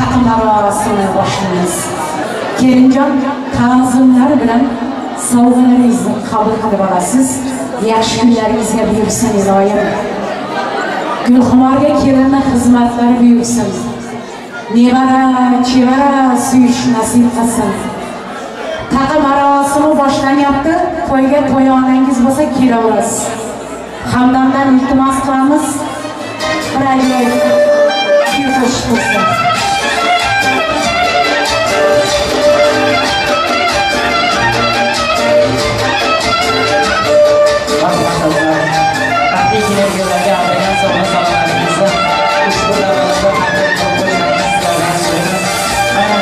Taqa marosimini boshlaymiz. Kelinjon ta'zimlar bilan sovg'alaringizni qabul qilib olasiz. Yaxshi kunlaringizga buyursin iloyim. Gulxumorga kelinni xizmatlari buyursin. Nevara, chevara suyish nasib qilsin. Taqa marosimi boshlanyapti. To'yga to'yonangiz bo'lsa kelaverasiz. Hamdamdan iltimos qilamiz. Bir ajoyib kuy qo'shib qo'ysin. Baxtli kelin-kuyovlarga arnagan sovg'a salomlaringizni ushbu davramizda taqdim qilib qo'yishlaringizni sizlardan so'raymiz. Mana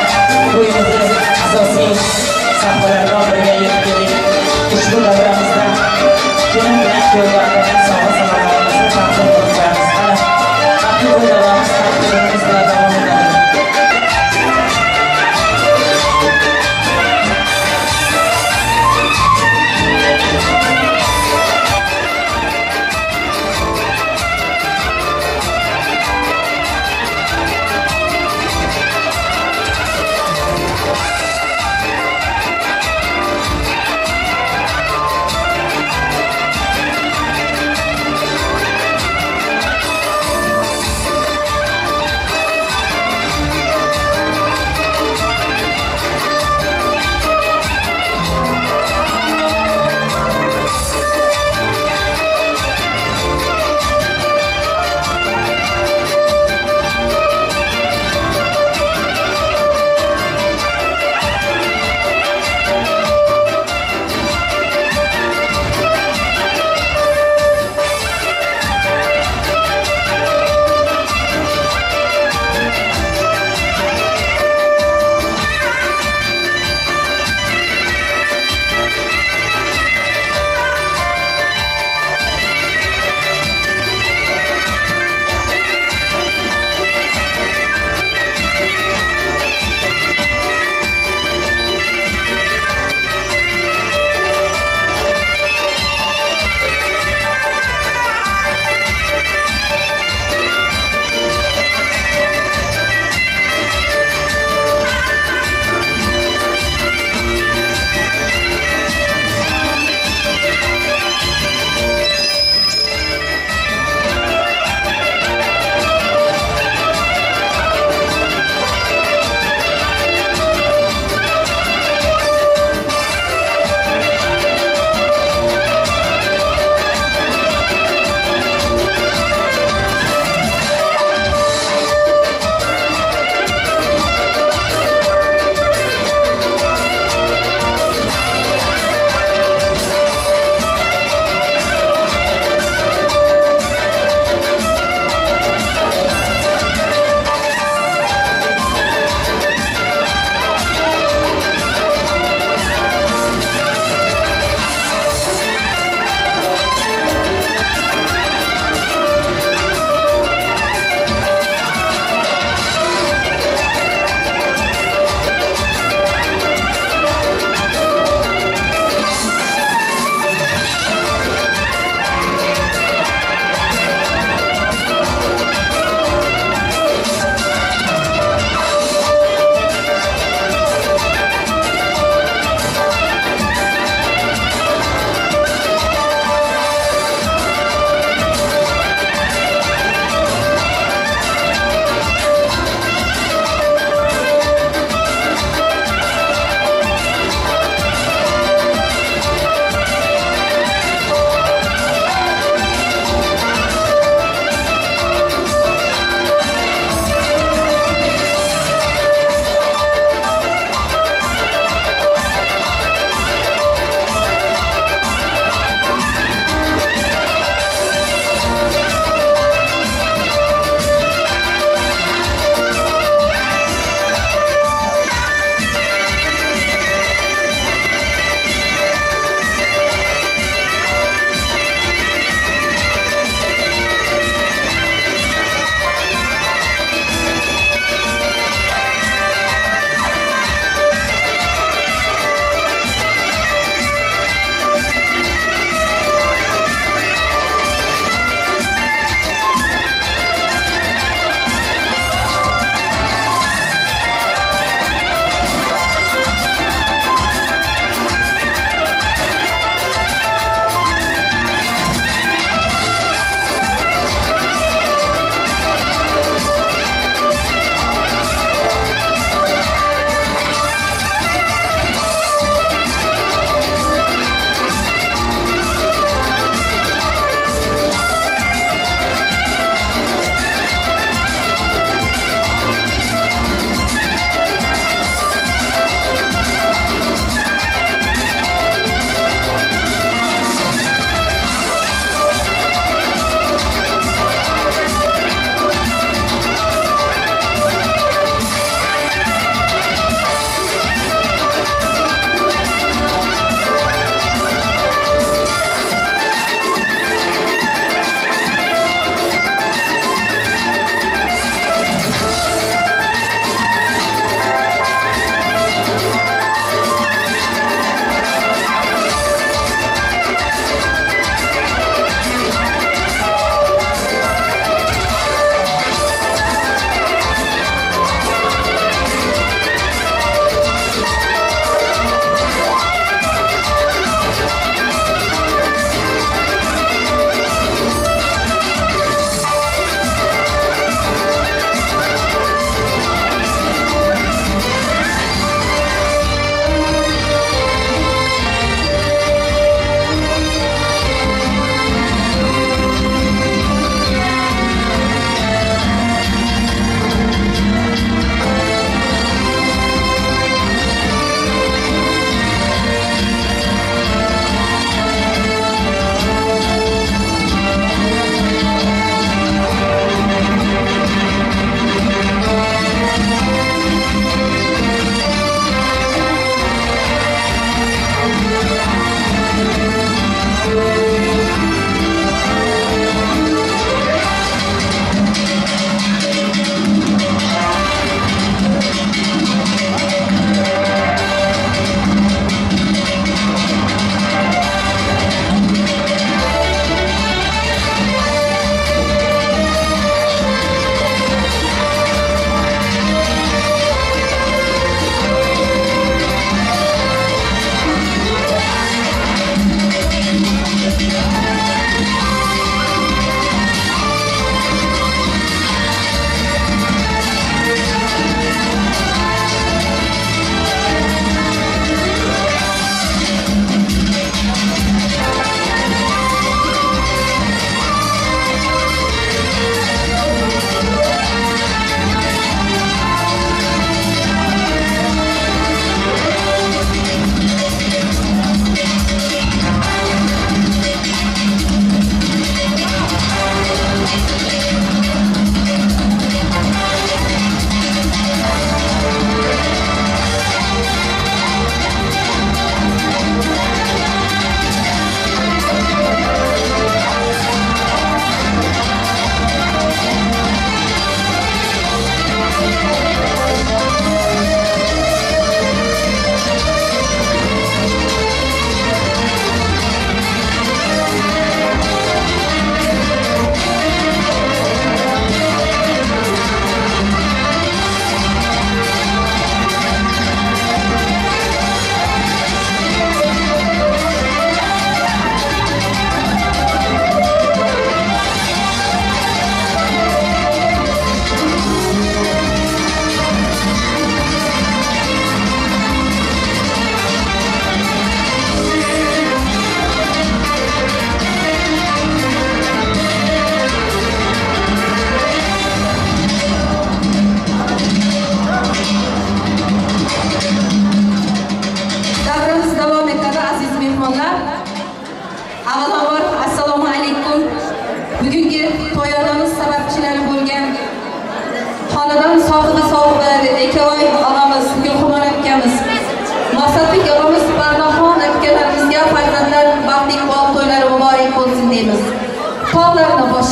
to'yimizni asosiy sahifalaridan biriga yetib keldik. Ushbu davramizda kelin bilan kuyovga arnagan sovg'a salomlarimizni taqdim qilib qo'yamiz. Mana baxtli to'y davramiz taqdimimiz bilan davom etadi.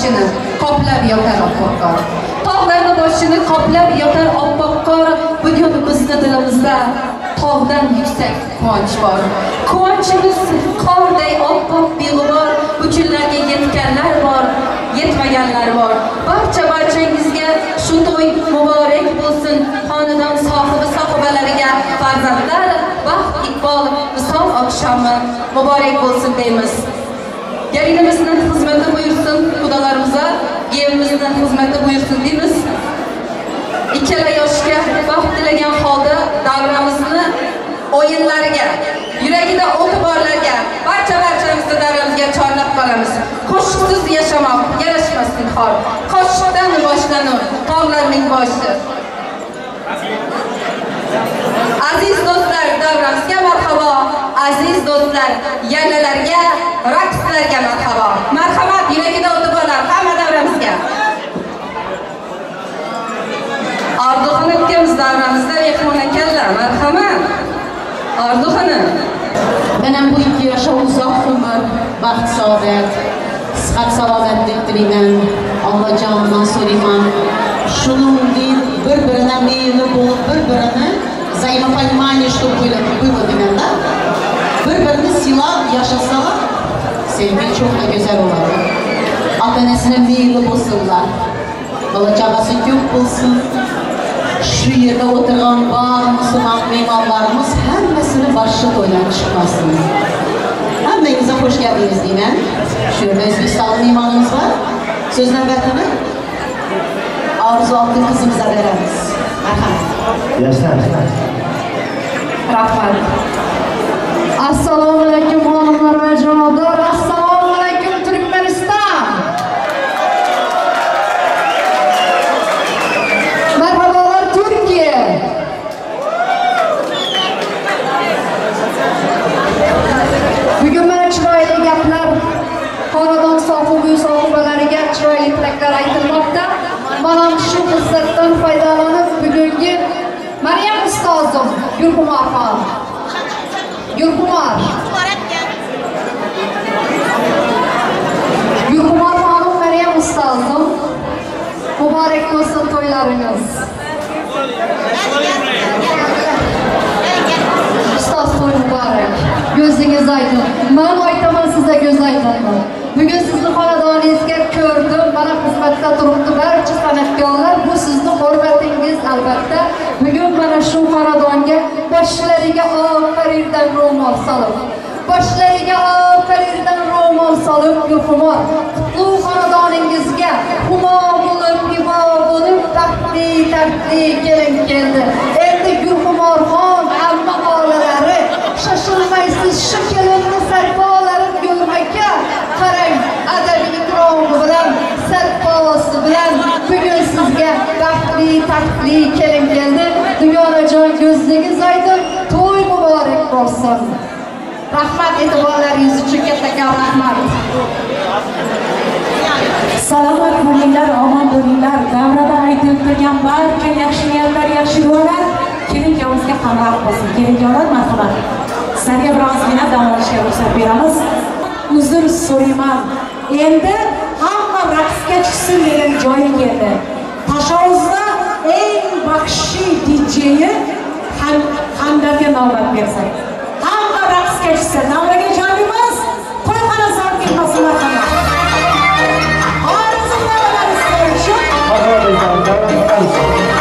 boshini qoplab yotar oppoq qor. Tog'larni boshini qoplab yotar oppoq qor. Bugun bizni dilimizda tog'dan yuksak quvonch bor. Quvonchimiz qorday oppoq beg'ubor. Bu kunlarga yetganlar bor, yetmaganlar bor. Barcha barchangizga shu to'y muborak bo'lsin. Xonadon sohibi sohibalariga farzandlar, baxt, iqbol, visol oqshomi muborak bo'lsin deymiz. Gelinimizning xizmati buyursin, xudolarimiza, evimizning xizmati buyursin deymiz. Ikkala yoshga baxt tilagan holda davramizni o'yinlariga, yuragida o'ti borlarga, barcha barchamizni davramizga chorlab qolamiz. Qo'shiqsiz yashamoq yarashmas zinhor. Qo'shiqdan boshlanur tog'larning boshi. Aziz do'stlar, davramizga marhabo. Aziz do'stlar, yaylalarga, raqslarga marhabo. Marhamat, yuragida o'ti borlar hamma davramizga. Orzuxon akamiz davramizda mehmon ekanlar. Marhamat. Orzuxon. Men ham bu ikki yoshga uzoq umr, baxt, saodat, sihat, salomatlik tilayman. Allohjondan so'rayman. Shuningdek, bir-birini meyli bo'lib, bir-birini взаимопонимание, чтобы было deganda, bir-birini silab yashasalar, sevgi çok da güzel olur. Ata-onasına meyli bo'lsinlar. Bola chaqasi ko'p bo'lsin. Shu yerda o'tirgan bor musulmon mehmonlarimiz hammasini boshqa to'ydan chiqmasin. Hammangizga xush keldingiz deyman. Shu yerda O'zbekiston mehmonimiz bor. So'z navbatini Orzu adlı qizimizga beramiz. Marhamat. Yoshlar. Rahmat. Assalomu alaykum xonimlar va janoblar. Assalomu alaykum Turkmaniston. Merhabalar Türkiye. Bugun mana chiroyli gaplar, xonadon sohibi sohibalariga chiroyli tilaklar aytilmoqda. Mana shu fursatdan foydalanib bugungi Maryam ustozim Gulxumor xon. Gulxumor. Gulxumor xonim Maryam ustozim, muborak bo'lsin to'ylaringiz. Ustoz to'y muborak. Ko'zingiz oydin. Men aytaman sizga ko'z oydinmi? Bugun sizni xonadoningizga ko'rdim, mana xizmatda turibdi barcha san'atkorlar. Bu sizni hurmatingiz albatta. Bugun mana shu xonadonga boshlariga oq harirdan ro'mol solib, boshlariga oq harirdan ro'mol solib Gulxumor qutlug' xonadoningizga humo bo'lib, hibo bo'lib, baxtli, taxtli kelin keldi. Endi Gulxumorxon amma xolalari shoshilmaysiz shu kelinni sarpolarin ko'rmakka. Qarang, adabiy ikromi bilan, sarposi bilan bugun sizga baxtli, taxtli kelin keldi. Dunyonajon ko'zingiz oydin, to'y muborak bo'lsin. Rahmat e'tiborlaringiz uchun kattakon rahmat. Salomat bo'linglar, omon bo'linglar. Davrada aytilib turgan barcha yaxshi niyatlar, yaxshi duolar kelin-kuyovimizga hamroh bo'lsin. Kelin-kuyovlar marhamat. Sizlarga birozgina dam olishga ruxsat beramiz. Uzr so'rayman. Endi hamma raqsga tushsin degan joyi keldi. Tashovuzda eng baxshi DJ-yi Hamdamga navbat bersak. Hamma raqsga tushsin. Navraga joyimiz, to'yxona zor kelmasin marhamat. Xorazm davralari sizlar uchun. Bir yüz bir, bir yüz bir,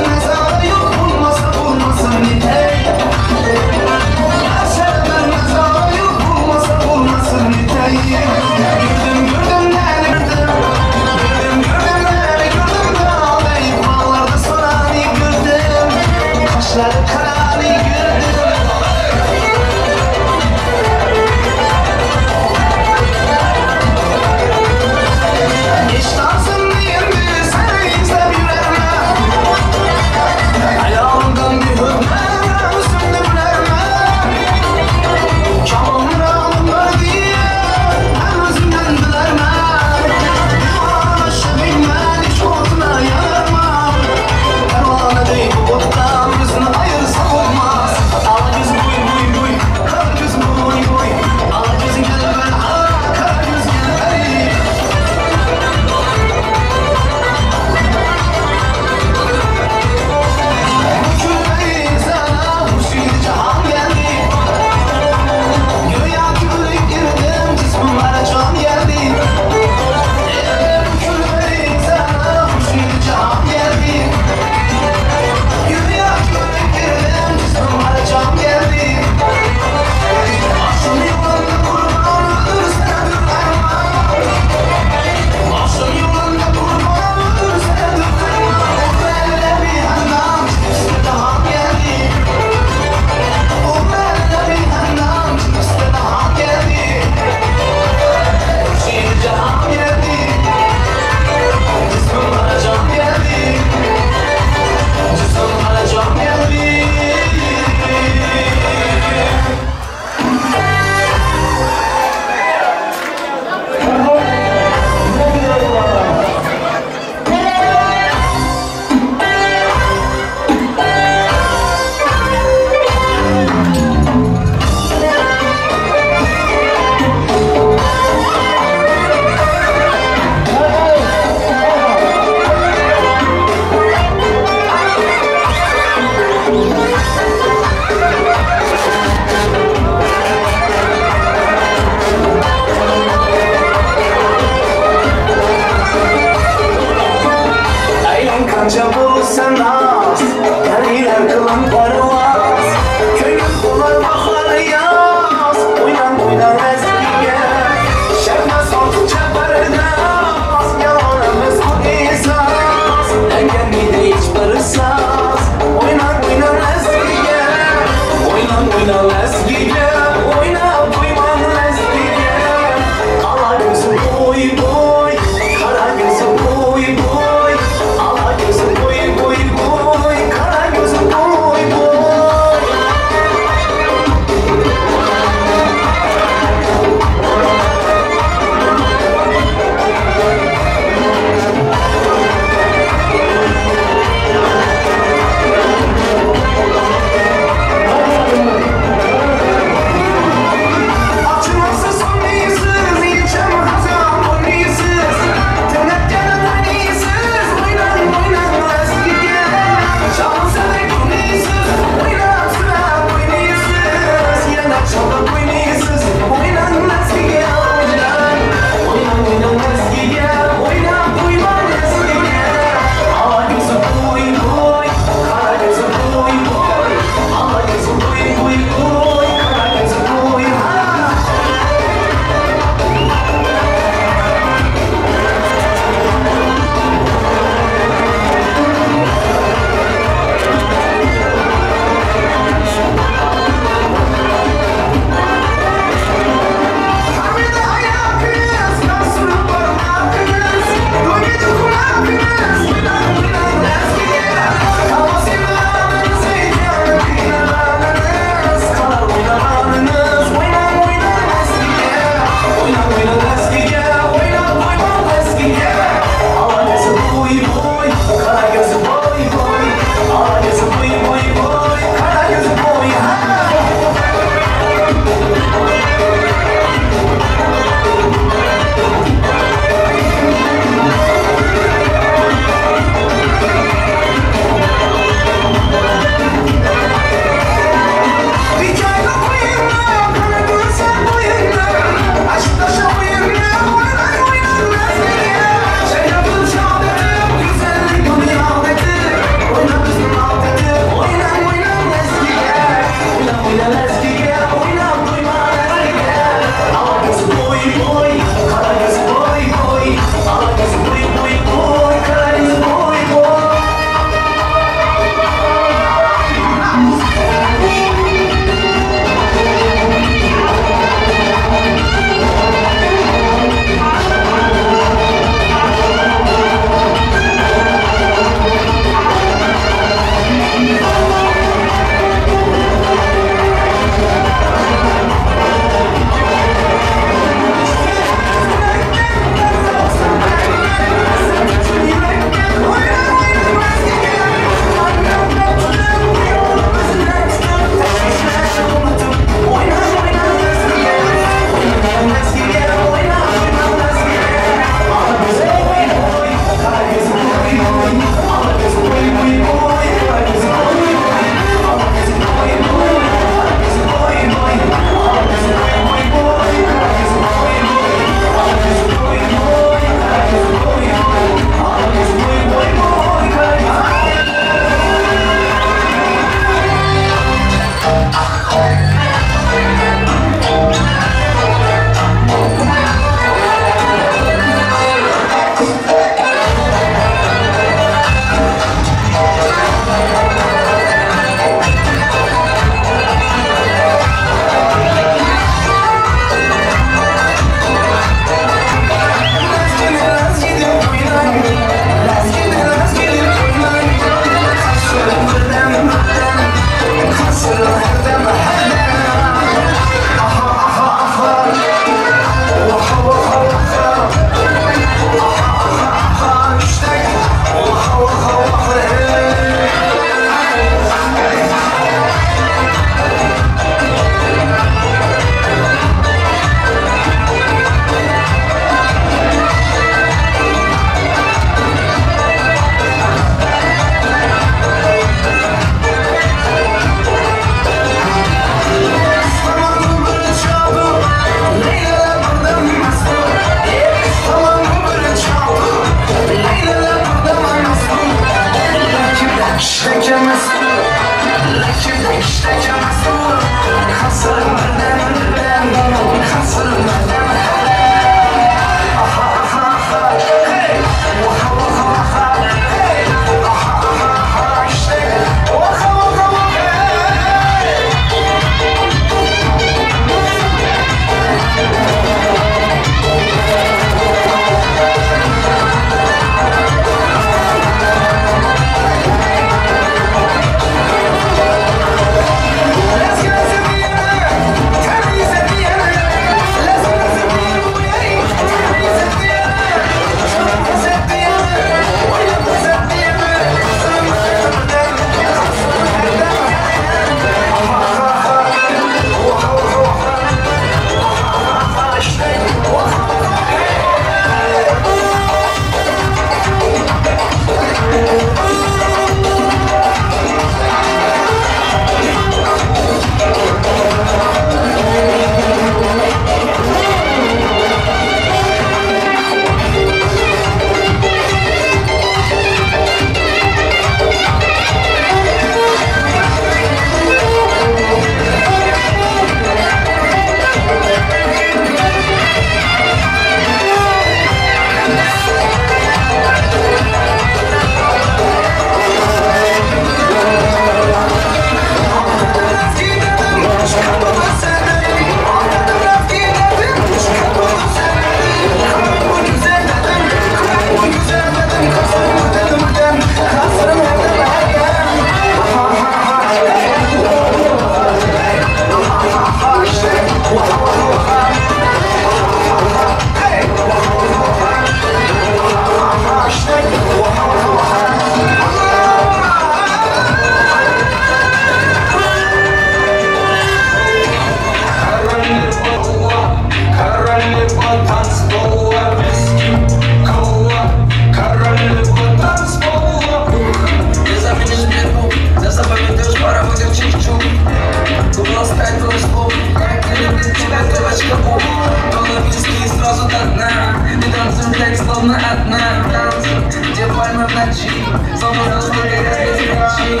так, словно одна танца, где пальмы в ночи, словно звезды горят без причин.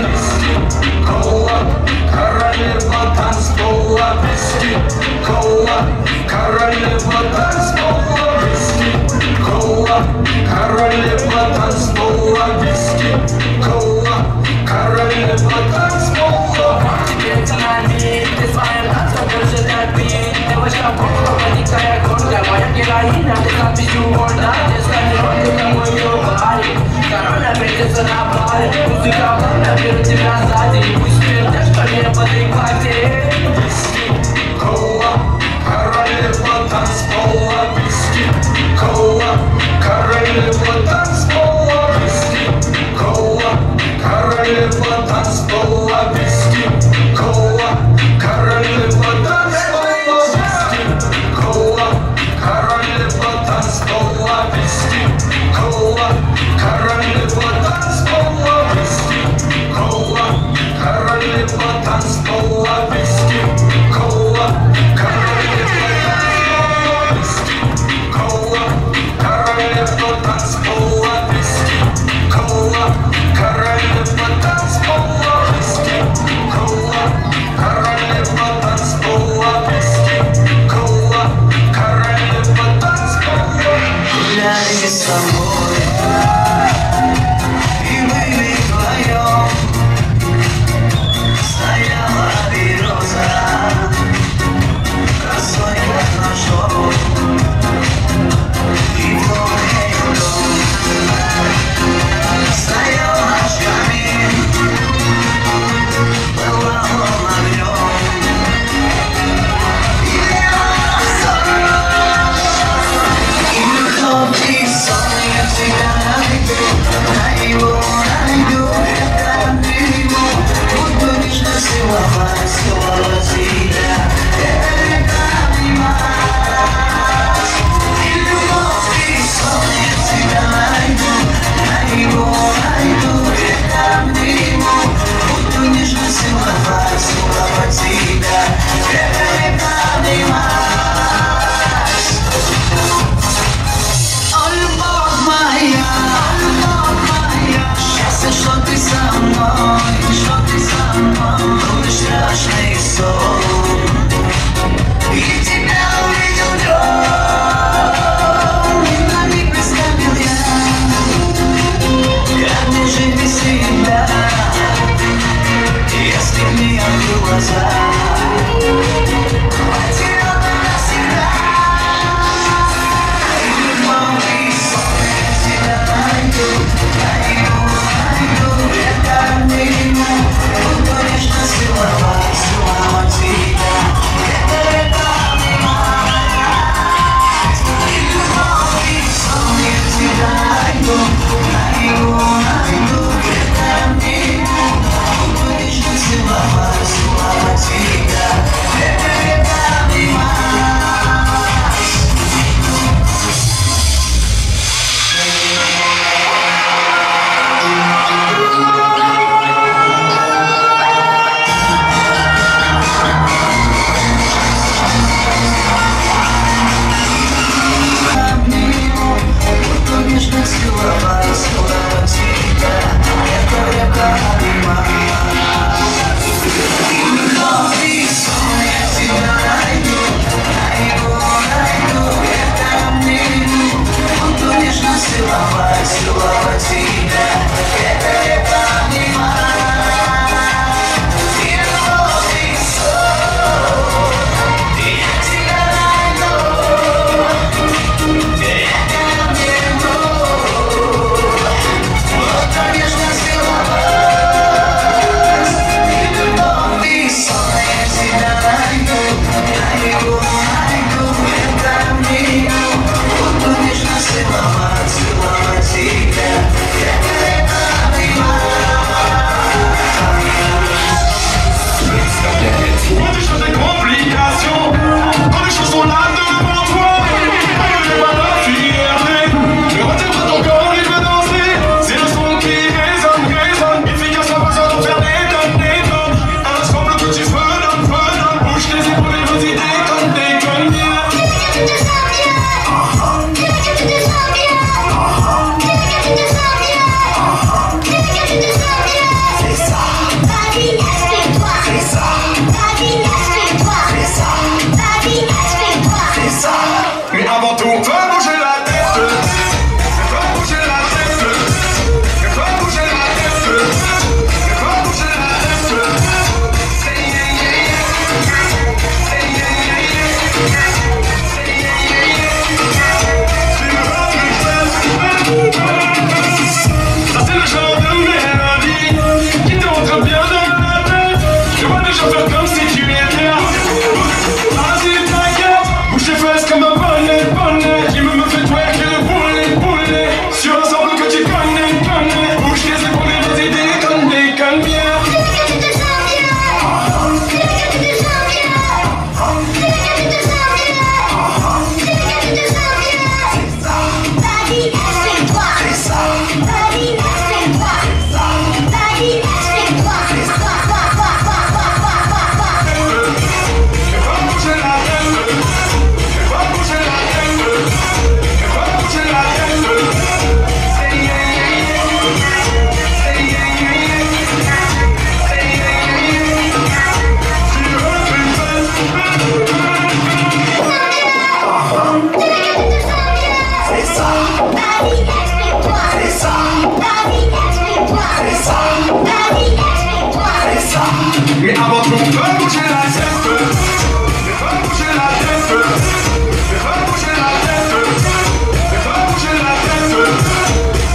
Кола, королева танцпола, виски, кола, королева танцпола, виски, кола, королева танцпола, виски, кола, королева танцпола. Тебе динамит, ты своим танцем держит отбит. Девочка просто дикая гонка, моя героиня, ты с надписью вольна. Детская эротика, мой парень, корона вертится на баре. Музыка плавно берет тебя сзади, пусть пердежка не в адеквате. Виски, кола, королева танцпола, виски, кола, королева танцпола, виски, кола, королева танцпола, виски, кола, королева танцпола, виски, кола, королева танцпола, виски, кола, королева танцпола, виски, кола, королева танцпола, виски, кола, королева. un bonnet, bonnet qui me fait twerker le boulet, boulet. Sur un sample que tu connais, connais. Bouge les épaules et vas-y déconne, déconne bien. Que tu te sens bien, que tu te sens bien, que tu te sens bien, que tu te sens bien. Vas-y, exprime-toi. Vas-y, exprime-toi. Vas-y, exprime-toi. Toi, toi, toi, toi, toi, toi, toi, toi. Fais bouger la tête, fais bouger la tête, fais bouger la tête. Say yeah, yeah, yeah. Say yeah, yeah, yeah. Say yeah, yeah, yeah. Tu veux plus faire. Que tu te sens bien. C'est ça. Vas-y, exprime-toi. C'est ça. Vas-y, exprime-toi. C'est ça. Vas-y, exprime-toi. C'est ça. Mais avant tout, fais bouger la tête. Fais bouger la tête. Fais bouger la tête. Fais bouger la tête.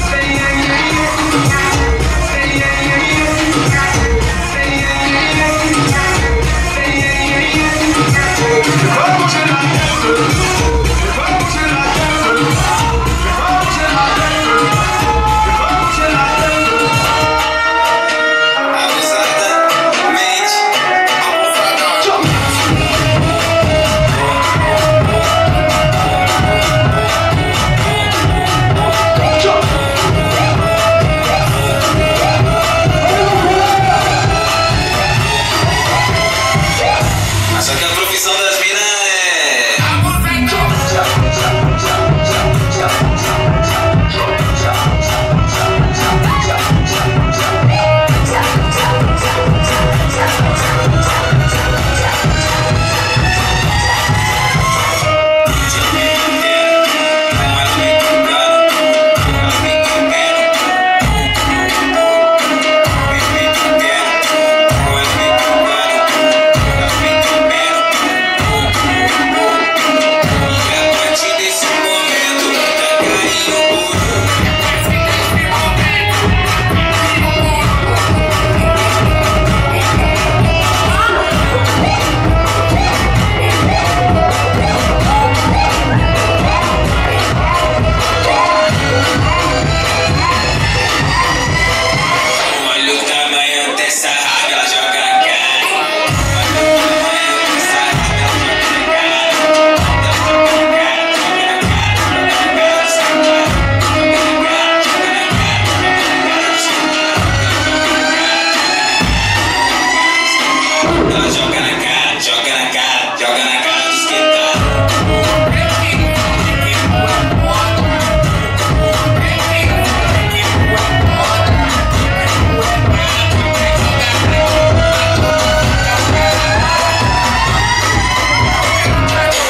Say yeah, yeah, yeah. Say yeah, yeah, yeah. Say yeah, yeah, yeah. Say yeah, yeah, yeah. Fais bouger la tête. Fais bouger la tête. Fais bouger la tête. Fais bouger la tête. Abusadamente. Só que a profissão das minas é. Olha o tamanho dessa raiva, ela joga na cara. Olha o tamanho dessa raiva, ela joga na cara. Joga na cara, joga na cara, joga na cara, joga na cara, joga na cara, joga na cara, ela joga na cara, joga na cara, joga na cara dos que tá.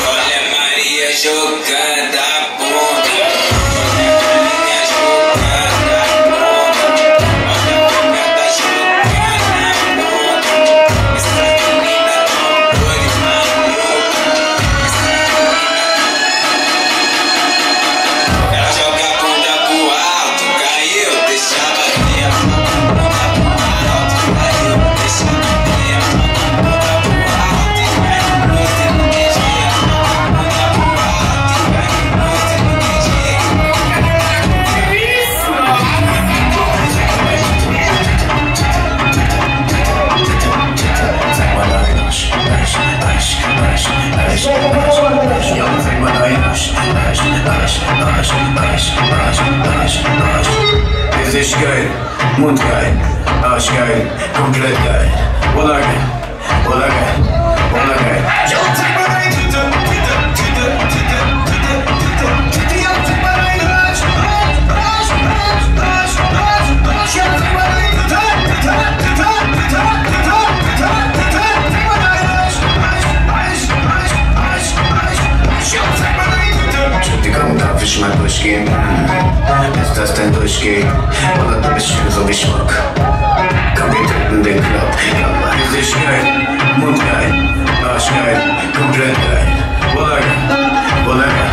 Olha Maria jogando a bunda. Olha a Maria jogando a bunda. Olha a gata jogando a bunda. Essa menina tão doida e maluca. Essa menina. Ela joga a bunda pro alto, caiu, deixa bater. Ela joga a bunda pro alto, caiu, deixa bater. Ela joga a bunda pro alto e cai no close no QG. Ela joga a bunda pro alto e cai no close no QG. Gesicht geil, Mund geil, Arsch geil, komplett geil. Wallah geil, wallah geil, wallah geil. Ja, zeig mal deine Tüte, Tüte, Tüte, Tüte, Tüte, Tüte, Tüte. Ja, zeig mal deinen Arsch, Arsch, Arsch, Arsch, Arsch, Arsch, Arsch. Ja, zeig mal deine Tüte, Tüte, Tüte, Tüte, Tüte, Tüte, Tüte. Zeig mal deinen Arsch, Arsch, Arsch, Arsch, Arsch, Arsch, Arsch. Ja, zeig mal deine Tüte. Entschuldigung, darf ich mal durchgehen? Ist das denn durchgehen? Oder du bist schön so wie Schmuck? Komm, wir töten den Club. Gesicht geil, Mund geil, Arsch geil, komplett geil. Wallah geil, wallah geil,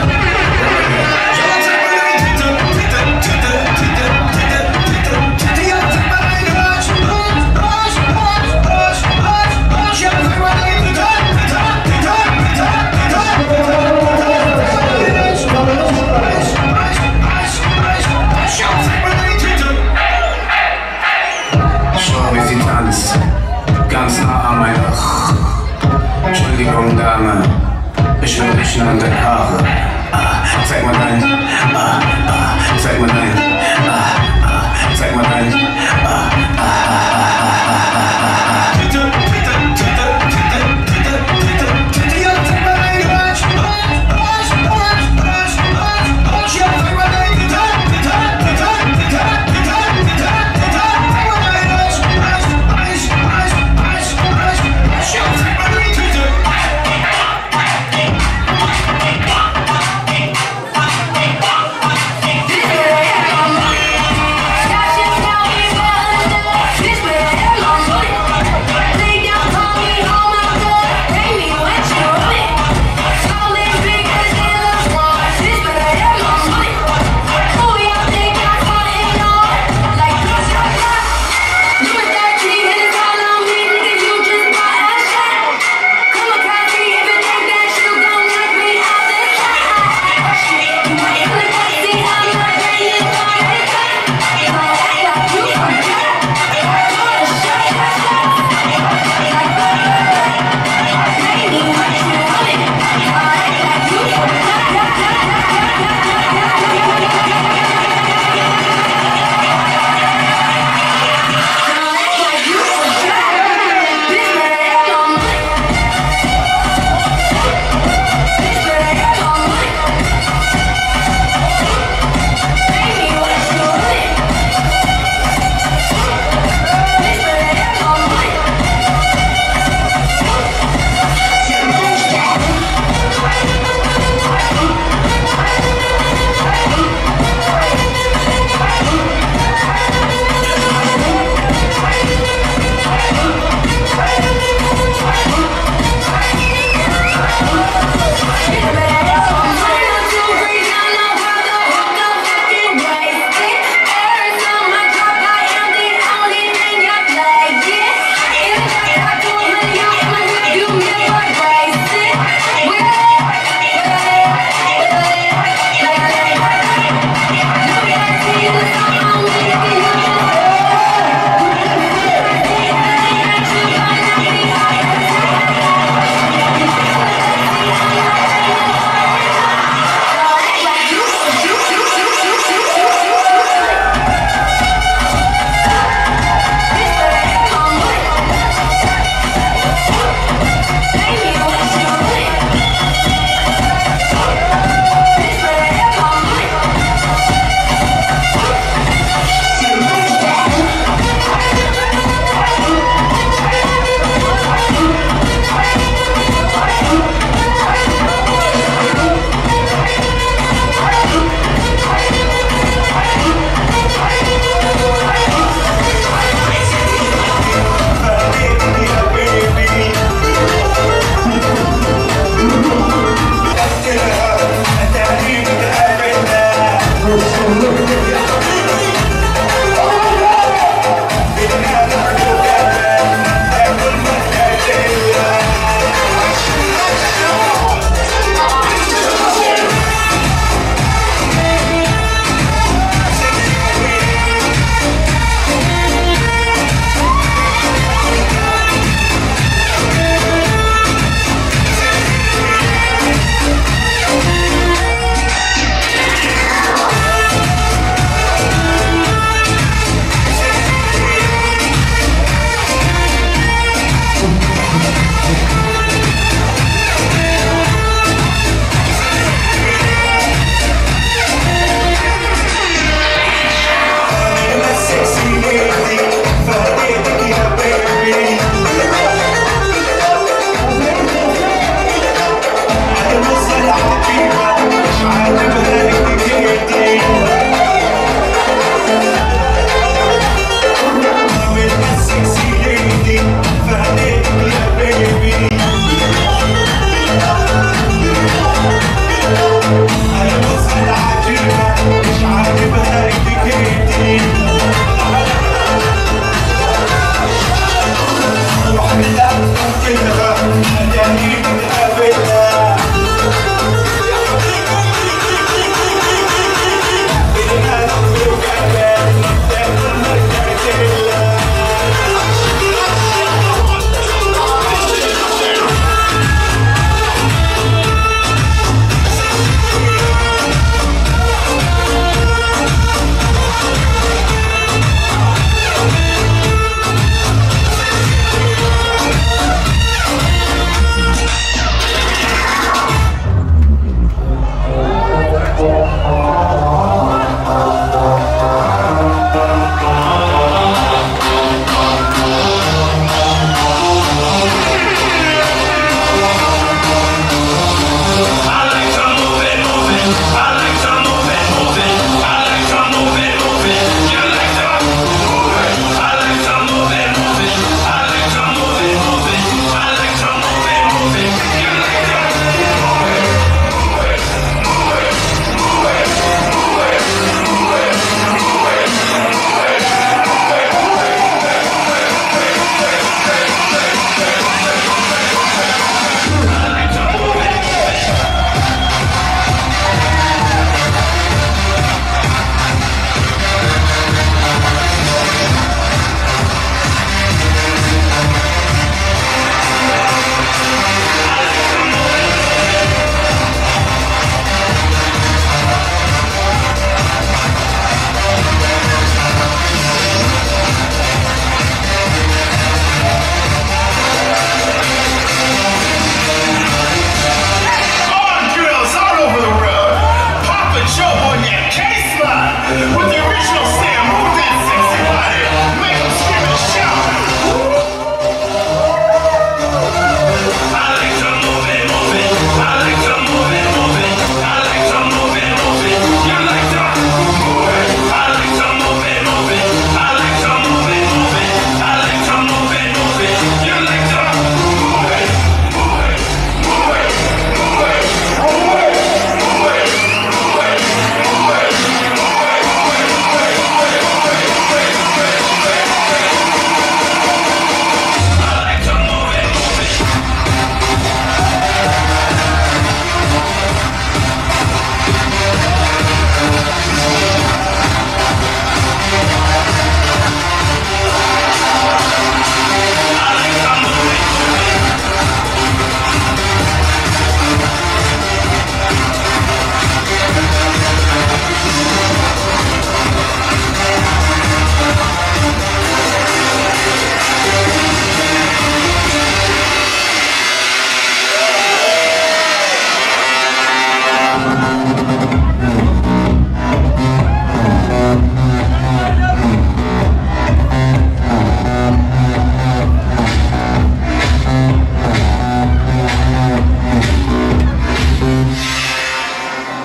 wallah geil. Ja, zeig mal deine Tüte, Tüte, Tüte, Tüte, Tüte, Tüte, Tüte. Ja, zeig mal deinen Arsch, Arsch, Arsch, Arsch, Arsch, Arsch, Arsch. Ja, zeig mal deine Tüte, Tüte, Tüte, Tüte, Tüte, Tüte, Tüte.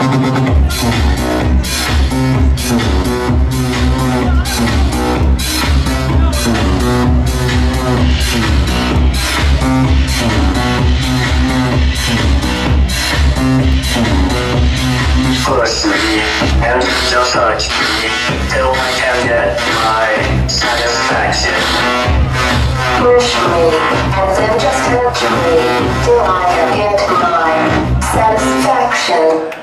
Push me and just touch me till I can get my satisfaction. Push me and then just touch me till I can get my satisfaction.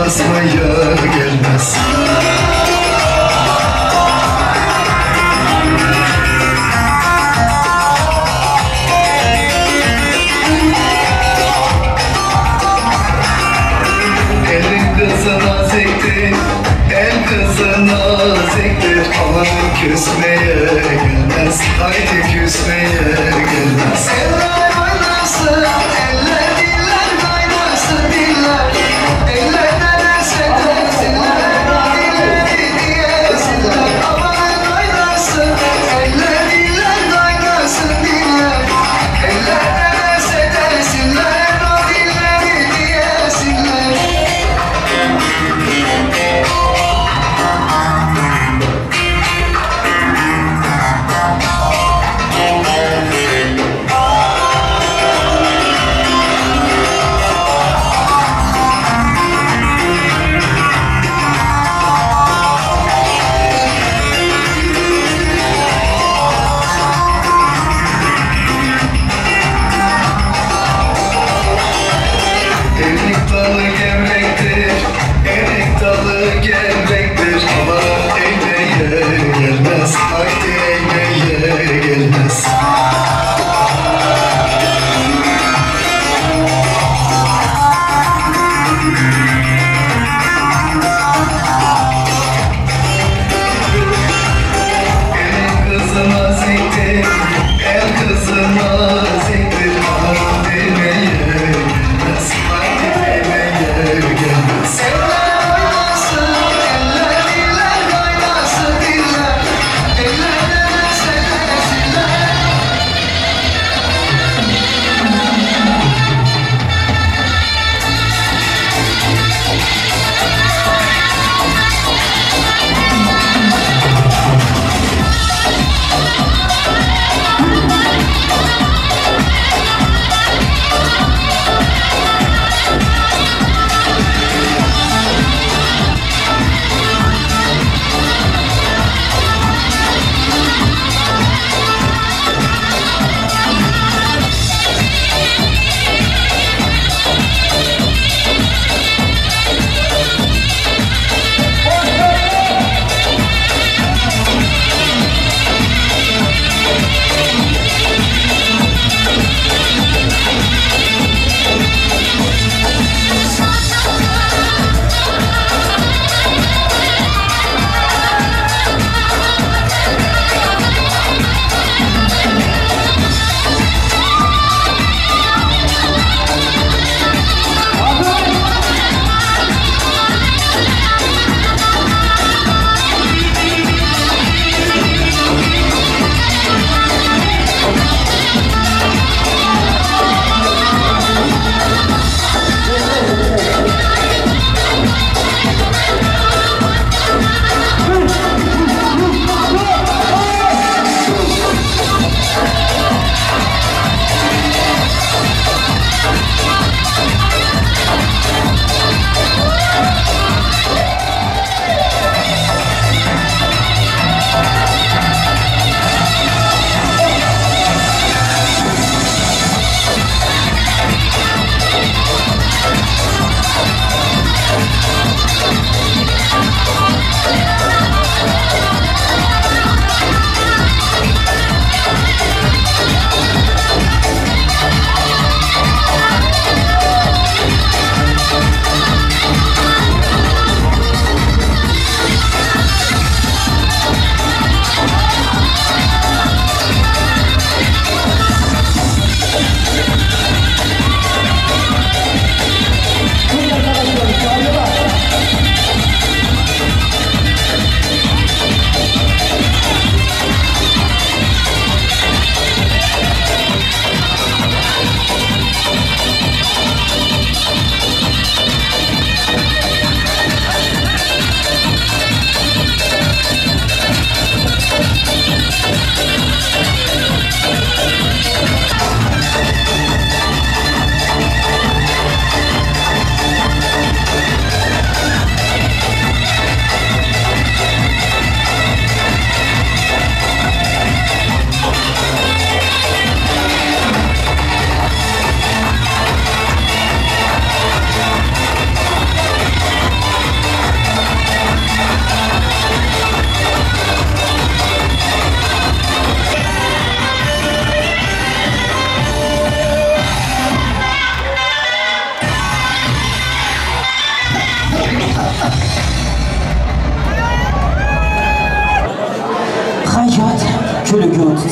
Basmaya gelmez. Küsmeye gelmez, haydi küsmeye gelmez. Eller oynasın, eller diller kaynasın diller. Eller ne derse desinler, dilleri diyesinler. Amanın oynasın, eller diller kaynasın diller. Eller ne derse desinler, o dilleri diyesinler.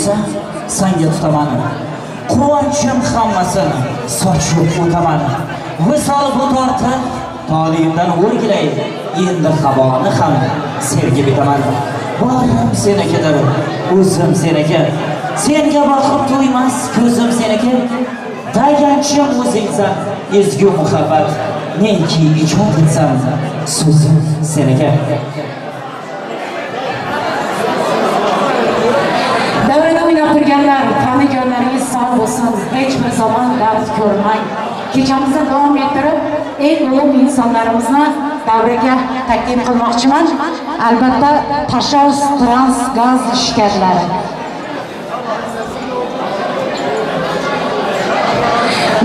bo'lsa, sanga tutaman. Quvonchim hammasini sochib o'taman. Visol bu tortib, toliyimdan o'rgilay, endi havoni ham sergib etaman. Borim senikidir, o'zim seniki. Senga boqib to'ymas ko'zim seniki. Tayanchim o'zingsan, ezgu muhabbat. Neki ijod etsam, so'zim seniki. Davrada o'ynab turganlar, taniganlaringiz sog' bo'lsin, hech bir zamon dard ko'rmang. Kechamizni davom ettirib, eng ulug' insonlarimizni davraga taklif qilmoqchiman. Albatta, Tashoz Trans Gaz ishkarlari.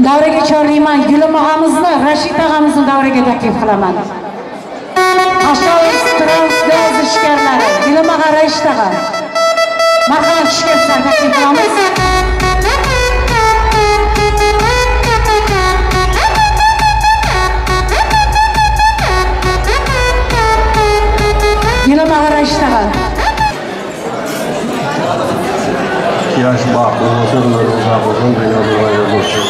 Davraga chorlayman Gulim og'amizni, Rashid og'amizni davraga taklif qilaman. Tashoz Trans Gaz ishkarlari, Gulim og'a, Rashid og'a. Marhamat, ishkarlar taklif qilamiz. Gulim og'a, Rashid og'a. Yaş baxtli bo'lsin, umri uzoq bo'lsin, dunyoda g'ayrat bo'lsin.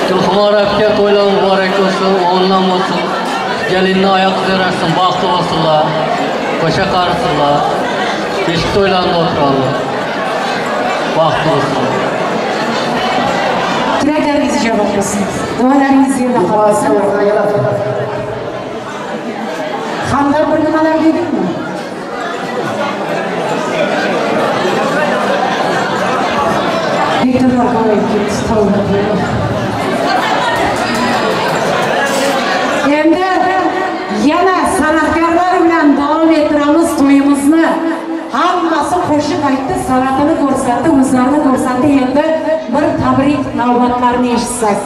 Gülxumar aka to'ylar muborak olsun, o'g'illar olsun, gelinni ayak üzersin, baxtli olsunlar, qo'sha qarisinlar, beshik to'ylarında o'tirarlar, baxtli olsunlar. Tilaklaringiz ijobat bo'lsin, duolaringiz yerda qolsin. Hamda bir nimalar dedingmi? Bektorlar qo'yib ketdi, tavba qilib. Endi yana san'atkorlar bilan davom ettiramiz to'yimizni. Hammasi qo'shiq aytdi, san'atini ko'rsatdi, o'zlarini ko'rsatdi. Endi bir tabrik navbatlarini eshitsak.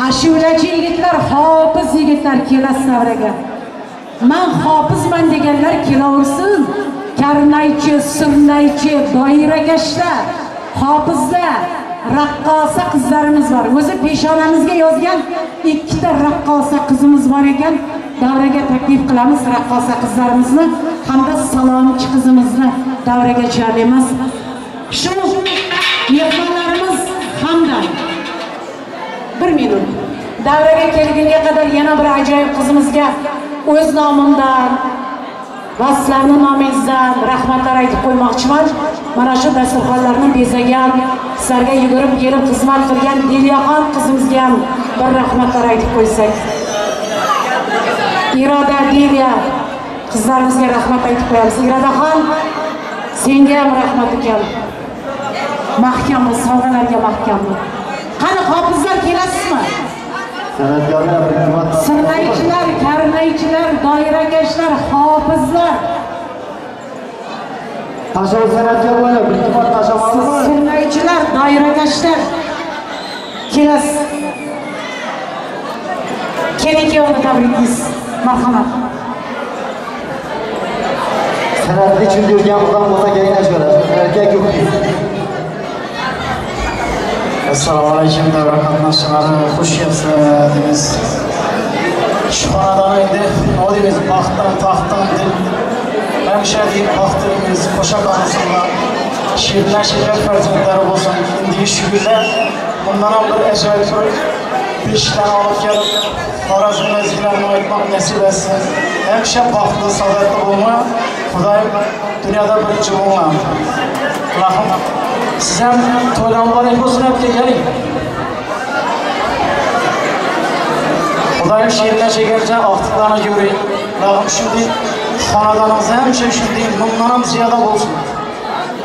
Ashulachi yigitlar, hofiz yigitlar kelasiz davraga. Men hofizman deganlar kelaversin. Karnaychi, surnaychi, doirakashlar, hofizlar, raqqosa qizlarimiz bor. O'zi peshonamizga yozgan ikkita raqqosa qizimiz bor ekan. Davraga taklif qilamiz raqqosa qizlarimizni hamda salomchi qizimizni davraga chorlaymiz. Shu mehmonlarimiz hamda bir minut davraga kelgunga qadar yana bir ajoyib qizimizga o'z nomimdan va sizlarning nomingizdan rahmatlar aytib qo'ymoqchiman. Mana shu dasturxonlarni bezagan, sizlarga yugurib kelib xizmat qilgan Dilyaxon qizimizga ham bir rahmatlar aytib qo'ysak. Iroda, Dilya qizlarimizga rahmat aytib qo'yamiz. Irodaxon, senga ham rahmat ukam. Mahkam bo'l, sovg'alarga mahkam bo'l. Qani hofizlar kelasizmi? San'atkorlar, sirnaychilar, karnaychilar, doirakashlar, hofizlar. Tashav san'atkorlar, bir iltimos tashav. Sirnaychilar, doirakashlar kelasiz. Keling, kuyovni tabriklaysiz. Marhamat. San'atni uchun yurgan odam bo'lsa kerak bo'ladi. Erkak yo'q. Assalomu alaykum davra qatnashchilari, xush kelibsizlar. Shu xonadon endi odimiz baxtdan taxtdan deb hamisha deb baxtimiz qo'sha qolsinlar. Shirlar shirlar farzandlari bo'lsin. Endigi shukurlar bundan ham bir ajoyib to'y beshiklarni olib kelib Xorazm mezgilarini aytmoq nasib etsin. Hamisha baxtli, saodatli bo'lma. Xudoyim dunyoda birinchi bo'lma. Allohim siz ham to'ylar muborak bo'lsin, aka keling. Xudoyim she'rlar shegarcha oqtiqlarni ko'ring. Allohim shunday xonadonimiz hamisha shunday bundan ham ziyoda bo'lsin.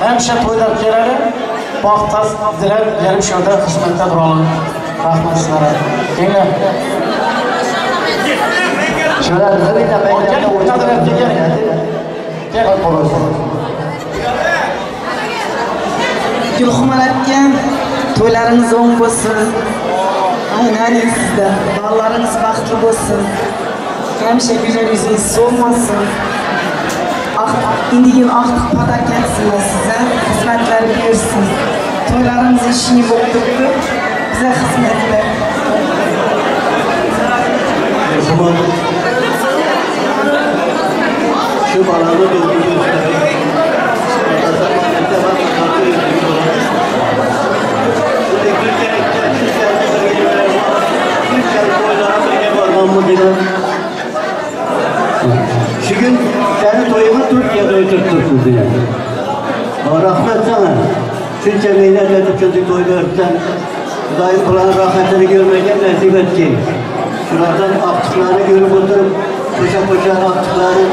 Hamisha to'ylab keladi, baxt dilab kelib shu yerda xizmatda turalım. Rahmat sizlarga. Kelinglar. Şöyle Gulxumar akam, to'ylaringiz o'ng bo'lsin. Aynan sizda, bolalaringiz baxtli bo'lsin. Hamisha go'zal yuzingiz so'lmasin. Indigi aqtiq padarkansizlar size, xizmatlar buyursin. To'ylarimiz ishini bo'lib turibdi, bize xizmatlar. Şu balanı doğru gösterin. Shuncha mehnat etib shunday to'ylardan Xudoyim bularni rohatini ko'rmagan nasib etgin. Shulardan ortiqlarni ko'rib o'tirib, qo'sha-qo'sha ortiqlari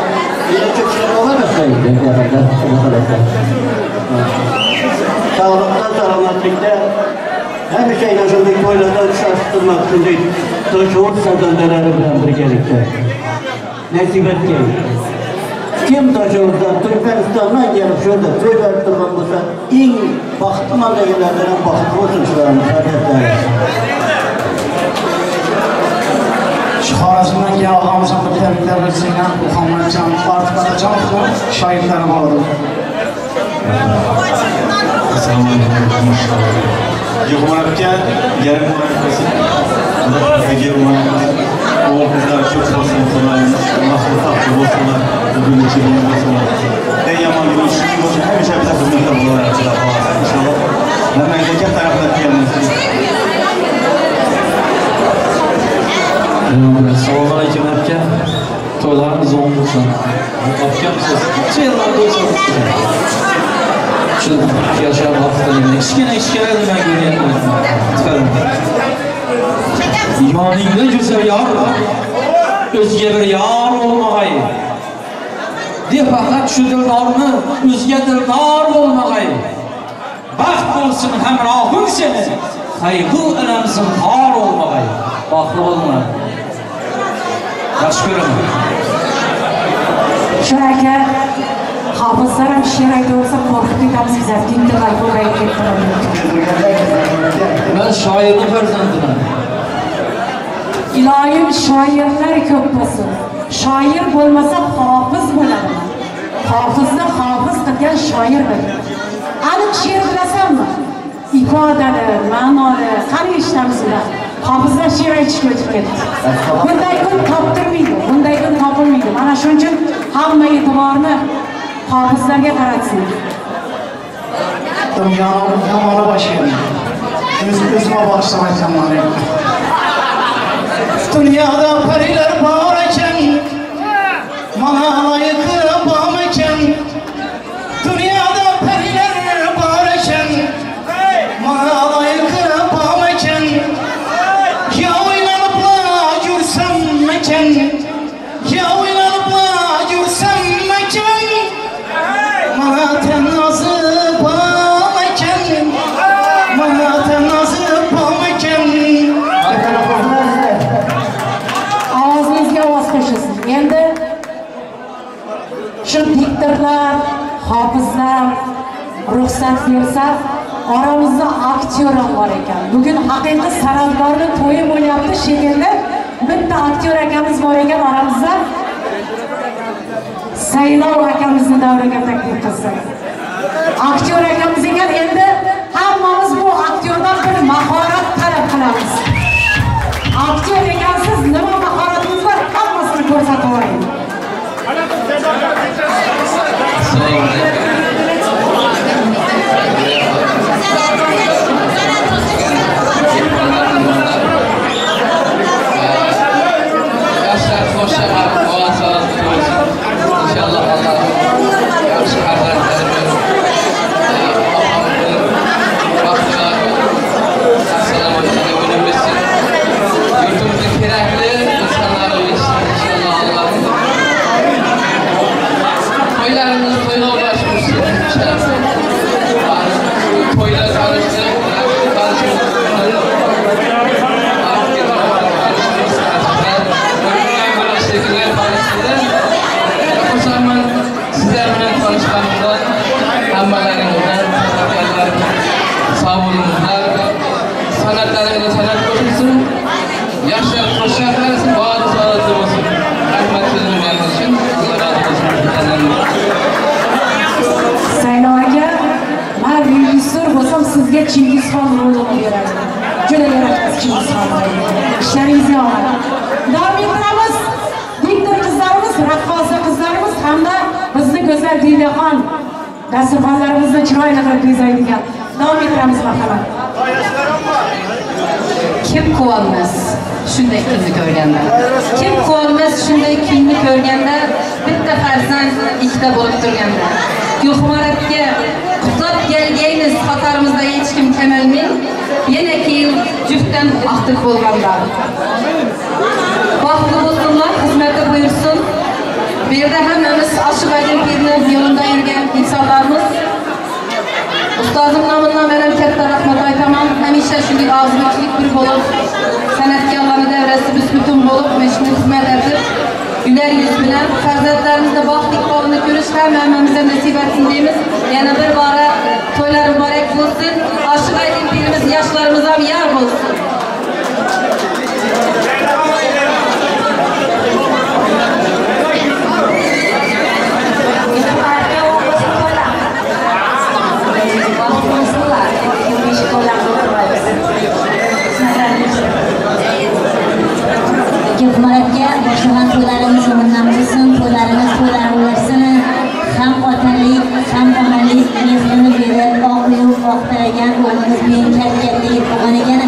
sog'liqda, salomatlikda hamisha aynan shunday to'ylarda uchrashib turmoq, shunday Toshovuz sazandalari bilan birgalikda nasib etgin. Kim Toshovuzdan, Turkmanistondan kelib shu yerda to'y berib turgan bo'lsa, eng baxtliman deganlardan ham baxtli bo'lsin shularni farzandlari. Shu Xorazmdan kelgan og'amizdan bir tabriklar bilsanglar, Muhammadjon Ortiqxo'janovni shoirlari bor. Assalomu alaykum. Yig'mar aka, yarim muborak bo'lsin. Alloh muborak bo'lsin. O'g'il qizlar ko'p bo'lsin, Xudoyimiz baxtli bo'lsinlar, bugungacha bo'lsinlar. Eng yomon yo'l shu bo'lsin, hamisha bizga xizmatda bo'larlar, Xudo xohlasa inshaalloh. Mamlakat tarafdan kelamiz. Assalomu alaykum aka. To'ylarimiz o'ng bo'lsin. Akam siz necha yillar to'y solibsiz? Shu yashab vaqtida kichkina nima ko'ryapman. Yoningda yursa yor, o'zga bir yor bo'lmag'ay. Deb faqat shu dildorni o'zga dildor bo'lmag'ay. Baxt bo'lsin hamrohing seni, qayg'u alam zinhor bo'lmag'ay. Baxtli bo'linglar. Yaxshi ko'raman. Shu aka hofizlar ham she'r aytaversa qo'rqib ketamiz bizlar, diktorlar ko'payib ketdi. Men shoirning farzandiman. Iloyim shoirlar ko'p bo'lsin. Shoir bo'lmasa hofiz bo'ladi. Hofizni hofiz qilgan shoirdir. Aniq she'r bilasanmi? Ifodali, ma'noli, qani eshitamiz ular. Hofizlar she'r aytishga o'tib ketdi. Bunday kun toptirmaydi, bunday kun topilmaydi. Mana shuning uchun hamma e'tiborni hofizlarga qaratsin. Yomoni boshlayman. O'zime bag'ishlab aytaman. Dunyoda parilar bor ekan, mana loyiqi bormikan? Dunyoda parilar bor ekan, mana loyiqi bormikan? Ya o'ylanib yursammikan? Ya o'ylanib yursammikan? Mana tanozi bormikan? Mana tanozi bormikan? Ovozingizga ovoz qo'shilsin. Endi shu diktorlar, hofizlar ruxsat bersa, oramizda aktyor ham bor ekan. Bugun haqiqiy san'atkorning to'yi bo'lyapti shekilli. Bitta aktyor akamiz bor ekan oramizda. Saylov akamizni davraga taklif qilsak. Aktyor akamiz ekan, endi hammamiz bu aktyordan bir mahorat talab qilamiz. Aktyor ekansiz, nima mahoratingiz bor, hammasini ko'rsatib yuboring. Yoshlar qo'shiq ovoz olsin. Inshaalloh Alloh yaxshi farzandlar bersin. Yurtimizga kerakli insonlar bo'lsin inshaalloh Alloh. To'ylarimiz to'yga ulashsin inshaalloh. To'ylar tanishtirib, Xursandman sizlar bilan tanishganimdan, hammalaringizdan, sog' bo'linglar. San'atlaringizga san'at qo'shilsin, yaxshilar qo'shiq qarasin, bori saodatli bo'lsin. Rahmat so'zlaringiz uchun Alloh rozi bo'lsin. Saylov aka, men rejissyor bo'lsam sizga Chingizxon rolini berardim. Juda yaratasiz Chingizxon rolini. Ishlaringizga omad. Davom ettiramiz. Diktor qizlarimiz, raqqosa qizlarimiz hamda bizni go'zal Diydaxon dasturxonlarimizni chiroyli qilib bezaydigan. Davom ettiramiz marhamat. Kim quvonmas shunday kunni ko'rganda? Kim quvonmas shunday kunni ko'rganda? Bitta farzand ikkita bo'lib turganda. Gulxumor aka Qutlab kelgaymiz, qatorimizda hech kim kamalmay, yana keyin juftdan aqtiq bo'lganlar. Baxtli bo'lsinlar, xizmati buyursin. Bu yerda hammamiz Oshiq Aydin pirni yo'lida yurgan insonlarmiz. Ustozim nomidan men ham katta rahmat aytaman. Hamisha shunday og'zimchilik bir bo'lib, san'atkorlarning davrasi biz-butun bo'lib, mana xizmat etib, güler yüz bilan farzandlarimizni baxtli iqbolini ko'rish hammamizga nasib etsin deymiz. Yana bir bora to'ylar muborak bo'lsin. Oshiq Aydin pirimiz yoshlarimiz ham yor bo'lsin. Gulxumor aka, boshlagan to'ylarimiz o'rnidan bo'lsin, to'ylarimiz to'ylar bo'lsin. Ham otalik, ham onalik mehrini berib, oq uyib, oqtaragan o'g'limiz bugun katta yigit bo'lgan ekan.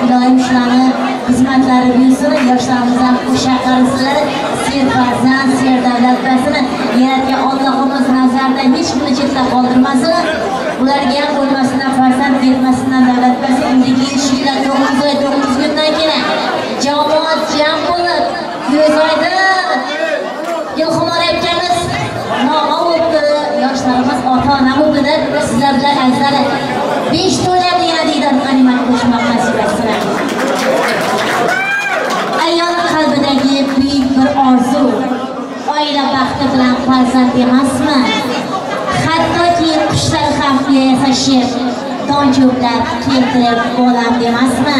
Iloyim shularni xizmatlari buyursin, yoshlarimiz ham qo'sha qarisinlar, serfarzand, serdavlat bo'lsin. Yaratgan Allohimiz nazarida hech kimni chetda qoldirmasin. Ularga ham o'lmasidan farzand, yetmasidan davlat bo'lsin. Indiki shu yilda 9 oy 9 kundan keyin jamoat jam bo'lib, Ko'zoydin Gulxumor akamiz noma bo'libdi, yoshlarimiz ota-ona bo'libdi deb sizlar bilan azizlar 5 to'ylarni yana diydor g'animat qo'shmoq nasib etsin. Ayol qalbidagi buyuk bir orzu, oila baxti bilan farzand emasmi? Hattoki qushlar ham yasashib, don cho'plab keltirib bolam demasmi?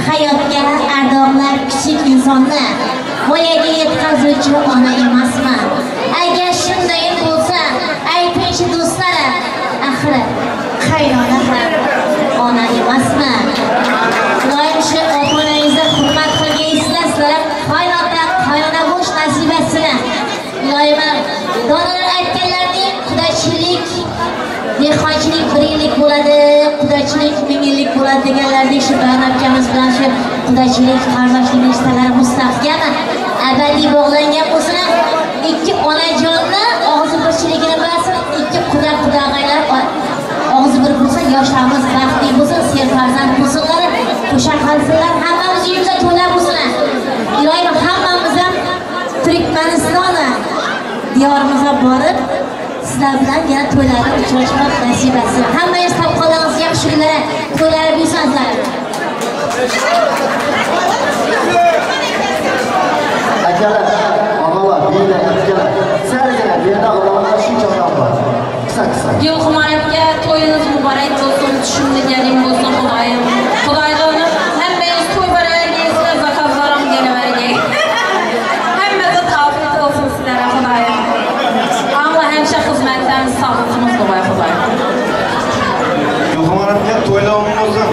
Hayotga ardoqlab kichik insonni voyaga yetkazuvchi ona emasmi? Agar shunday bo'lsa, aytingchi do'stlar, axir qaynona ham ona emasmi? Doim shu ota-onangizni hurmat qilgaysizlar, sizlar ham qaynota, qaynona bo'lish nasib etsin. Iloyim donalar aytganlaridek, qudachilik, dehqonchilik 1 yillik bo'ladi, qudachilik 1000 yillik bo'ladi deganlaridek, shu Bayon akamiz bilan shu qudachilik, qarindoshlik rishtalari mustahkam, abadiy bog'langan bo'lsin. Ikki onajonni og'zi birchiligini bilsin, ikki quda qudag'aylar og'zi bir bo'lsin, yoshlarimiz baxtli bo'lsin, serfarzand bo'lsinlar, qo'sha qolsinlar, hammamiz uyimizda to'ylar bo'lsin. Iloyim hammamiz ham Turkmaniston diyorimizga borib, sizlar bilan yana to'ylarda uchrashmoq nasib etsin. Hammangiz topqonlaringiz yaxshi kunlar, to'ylar bo'lsin sizlar. Akalar, onalar, beylar, akalar, salgina bu yerda odamlar shuncha odam bor. Qisa-qisa. Gulxumor aka, to'yingiz muborak bo'lsin, tushumli kelin bo'lsin, Xudoyim. Xudoydan hammangiz to'y baravergaysizlar, zakazlar ham kelavergay. Hammaga tavfiq olsun sizlarga, Xudoyim. Allah həmişə xidmətdən sağlıqımız qoy, Xudoyim. Gulxumor aka, to'ylarim bo'lsin.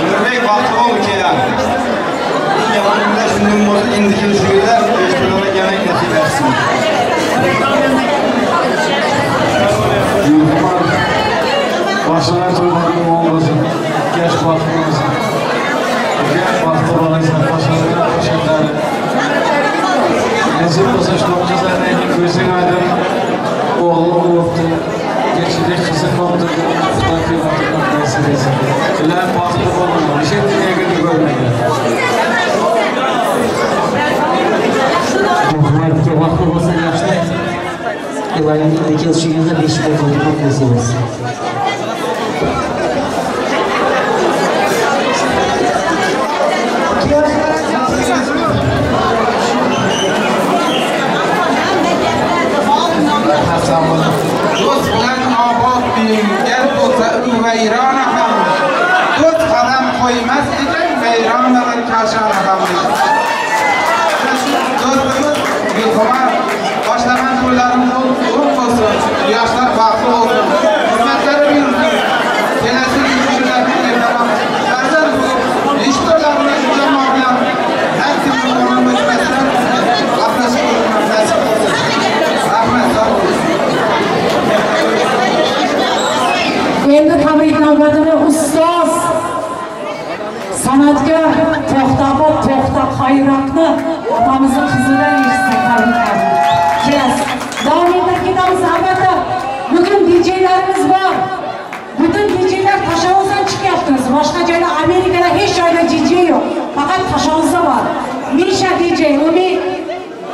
Umrbek baxtli bo'l kelar. Yamanımda shundan bo'lsa, endi kelishingizda besh to'ylarga yana nasib etsin. Gulxumor boshlagan to'ylaring bo'lsin, yosh baxtli bo'lsin. Baxtli bo'lasan, boshlagan qo'shiqlar. Nasib bo'lsa, shu to'qqiz ko'zing oydin, o'g'lim bo'libdi, kechalik qizim bo'libdi, Xudo nasib etsin. Ular baxtli bo'linglar, hech dunyoga ko'rmagan. Gulxumor baxtli bo'lsin, yoshlar. Iloyim endi kelishingizda 5 to'y qilib nasib etsin. Do'st bilan obod uying, gar bo'lsa u vayrona ham. Do'st qadam qo'ymas ekan vayronalar kashona ham. Do'stimiz Gulxumor boshlagan to'ylarimiz o'ng bo'lsin, yoshlar baxtli bo'lsin, xizmatlari buyursin. Kelasi yil ertaroq farzand bo'lib, ish to'ylarini jamoa bilan har kim o'tmasdan qatnashib nasib qilsin. Rahmat, sog' bo'ling. Endi tabrik navbatini ustoz san'atkor To'xtabot To'xta Qayroqni opamizni qizidan eshitsak tabriklarni. Kelasiz. Davom ettirib ketamiz albatta. Bugun DJ DJlarimiz bor. Butun DJlar Toshovuzdan chiqyapmiz. Boshqa joyda Amerikada hech joyda DJ yo'q. Faqat Toshovuzda bor. Misha DJ, Umid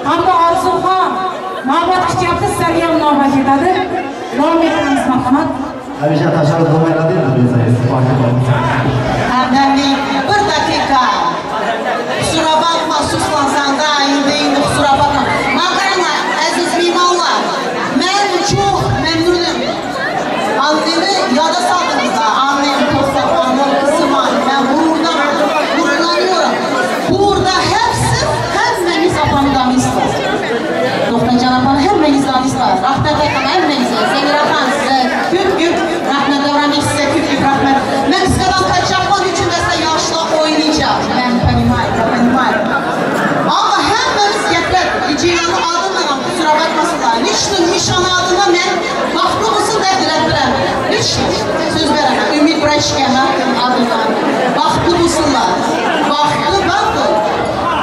hamda Orzuxon navbat kutyapti, sizlarga ham navbat yetadi. Davom etamiz, marhamat. Hamisha Toshovuz bo'lmaydi desangiz. Hamdamlik bir daqiqa. Kusura bakma suslansan da indi kusura bakma. Makarna aziz mehmonlar, men çok memnunum. Annemi yada saldınız da. Annem Tostafan'ın kızı var. Ben gururlanıyorum. Burada hepsi, hemmeniz apanı danıştılar. Doktor apanı hemmeniz danıştılar. Rahmet Aykan hemmenize, Zemir Axan size küp rahmet Davranik size küp rahmet. Ben kıskadan kaçacaklar üçün de size yaşla oynayacağım. Ben понимаю. Ama hemmeniz gətirək, Ceylan'ın adından kusura bakmasınlar. Niçin Mişan'ın adından ben baxtlı mısın dedirəm. Niçin? Söz veremem. Ümid Braşken'in adından. Baxtlı mısınlar? Baxtlı, baxtlı.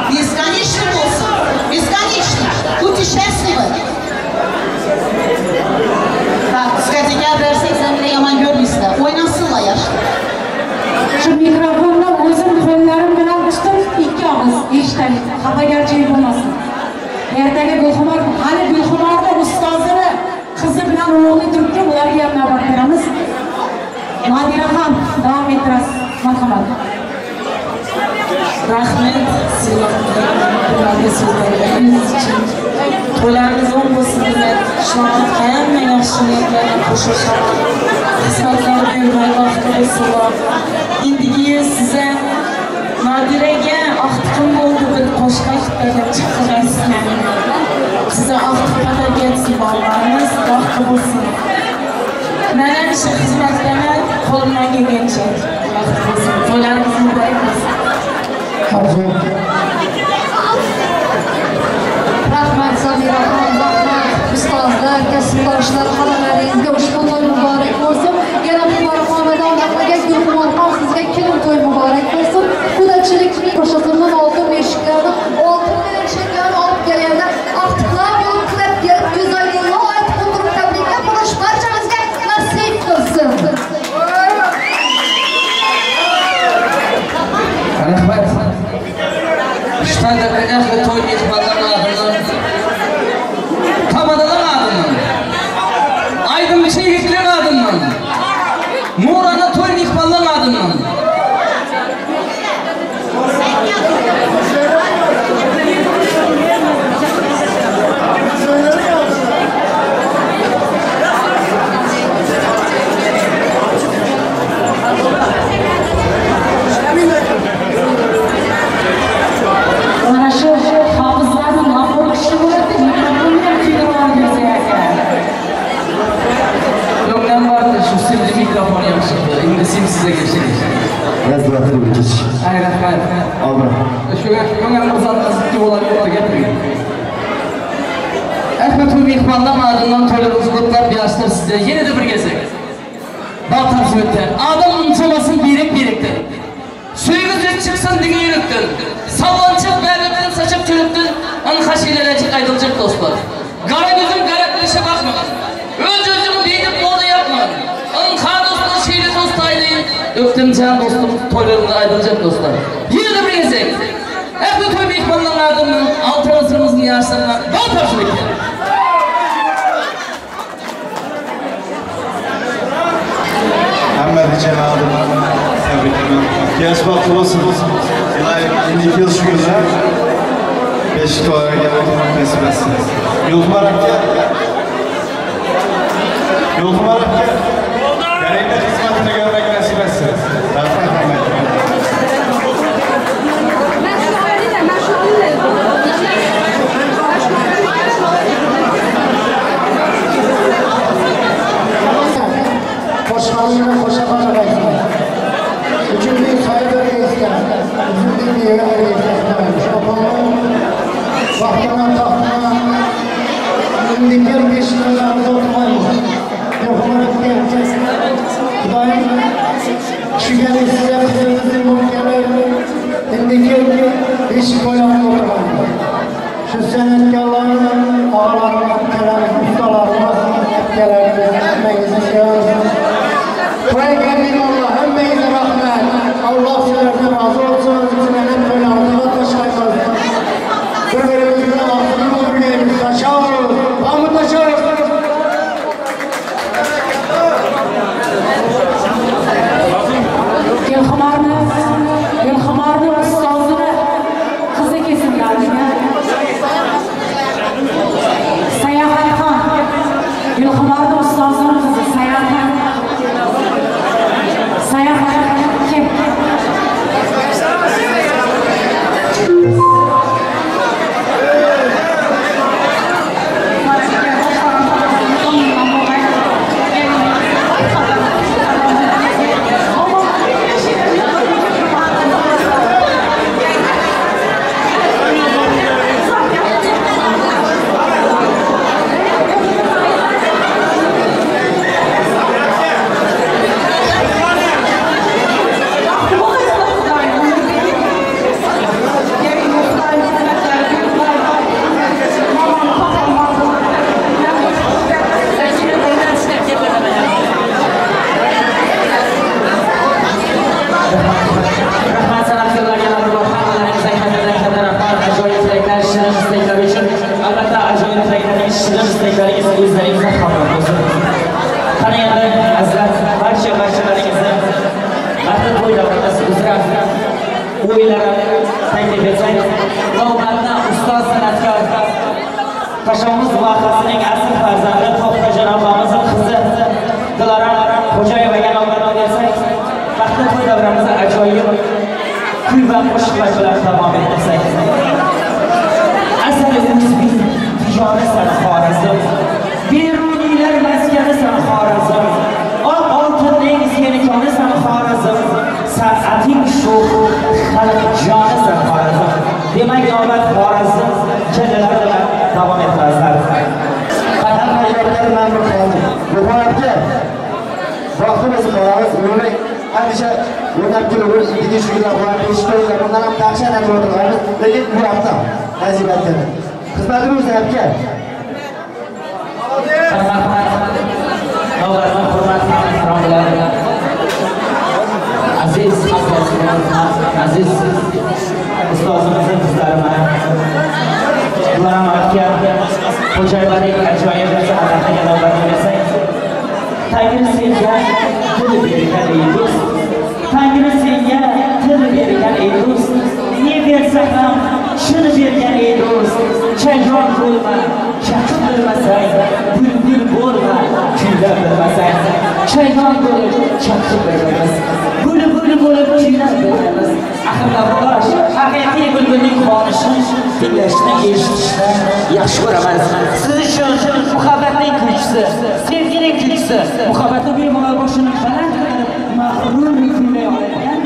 Бесконечный olsun. Бесконечный. Будьте счастливы. Bak, diskoteka versek sen bile yaman görmüşsün. Oynasınlar yaşlı. Şu mikrofonni o'zim qo'llarim bilan tutib ikki og'iz eshitaylik, xafagarchilik bo'lmasin. Ertaga Gulxumor, hali Gulxumorni ustozini qizi bilan o'g'li turibdi, ularga ham navbat beramiz. Nodiraxon, davom ettirasiz, marhamat. Rahmat sizlarga so'zlaringiz uchun. To'ylarimiz o'ng bo'lsin degan shunaqa hamma yaxshi niyatlarni qo'shilshaman. Xizmatlar buyurmay baxtli bo'lsinlar. Indigi yil size Nodiraga aqtiqim bo'ldi bir qo'shiq aytib chiqarasizlar. Size aqtiq qadar ketsin bolalarimiz baxtli bo'lsin. Men ham shu xizmatdaman, qo'limdan kelgancha baxtli bo'lsin. To'ylarimiz muborak bo'lsin. Rahmat Samiraxon, rahmat ustozlar, kasbdoshlar, hammalaringizga ushbu to'y muborak bo'lsin. Yana muborak xonadon ahliga Gulxumorxon sizga kelin to'y muborak bo'lsin. Qudachilikning qo'shasining oltin eshiklarini, oltin eshiklarni olib kelganda aqtiqlar bo'lib tilab kelib go'zallikni aytib o'tirib tabriklab qo'yish barchamizga nasib qilsin. Rahmat. Ştayda ehli toy mehmonlarının adından, tamadalar adından, aydın şehitler adından, Nurana toy mehmonlar adından. Mana shu hofizlarni nomini kishi bo'ladi, mikrofonni ham kuydirib oldi aka. Yo'qdan vardı şu simli mikrofon yakışıklı. Şimdi sim size geçecek. Razı bir geçiş. Hayır, hayır. Aldım. Şu önemli uzatması olan yoktu getirin. Ehmet Mihman'dan ardından toylarınızı kutlar bir açlar size. Yine de bir gezek. Bal tavsiyetten. Adam unutulmasın birek biriktir. Suyunuz çıksın dini yürüktür. Sallanacak berberin saçıp çürüktür. Ankaşilerecek aydılacak dostlar. Kara gözüm kara güneşe bakma. Öz özümü beğenip moda yapma. Anka dostlar şeyli dost aylıyım. Öptüm can dostum toylarında aydılacak dostlar. Yine de bir gezek. Ehmet Toy Mihman'ın ardından altın asrımızın yaşlarına bal tavsiyetten. Hamma cenabı tebrik ederim. Genç baktı olsun. İlahi indiki yıl şu günler beşik olarak gelmek nasip etsin. Yolkumar Hakkı. Yolkumar Hakkı. Gerekli hizmetini görmek nasip etsin. Rahmet rahmet. Qo'shqonini qo'sha qo'sha. Üçüncü sayıda reisler, üçüncü diğer reisler, Vaxtına taxtına, indiki beşiklerimizi oturmayız. Xudayım, şükür size kızımızın mümkünleri, indiki beşik koyalım oturmayız. Şu sanatkarların, ağalarımız, ustalarımız, hepkelerimiz, hepimizin o'yinlarini taklif etsak, navbatni ustoz san'atkor Tashomuz vohasining asl farzandi To'xtajon opamizning qizi Diloram Xo'jayevaga navbatni bersak, baxtli to'y davramizni ajoyib kuy va qo'shiqlar bilan davom ettirsak. Asal o'zbek tijorisan Xorazm, Beruniylar maskanisan Xorazm, oq oltinning senikonisan Xorazm, san'ating sho'x xalq jonisan Xorazm. Demak, navbat Xorazm jallalari bilan davom ettirasizlar. Hamma yuraklar mamnun qoldi. Muborakka vaqtimiz qolamiz. Buni hamisha o'ynab kelib, indigi shu kunlar bilan eshitib, bundan ham dahshat o'tiramiz. Lekin bu hafta nasib etdi. Xizmatimiz aka. Navbatni hurmatli ehtirom bilan aziz hamkasblarimiz, aziz ustozimizning qizlari mana Diloram aka Xo'jayevaning ajoyib san'atiga navbatni bersak, Tangri senga til bergan ey do'st, Tangri senga til bergan ey do'st, ne bersa ham shuni bergan ey do'st, chayon bo'lma, chaqib bilmasang, bulbul bo'lma, kuylab bilmasang, chayon bo'lib chaqib bilmaymiz, bulbul bo'lib kuylab bilmaymiz. Axir davrosh haqiqiy bulbulning qonishini tinglashni, eshitishni yaxshi ko'raman. Siz uchun muhabbatning kuychisi, sevgining kuychisi, muhabbatni bemalol boshini baland qilib, mag'rur kuylay oladigan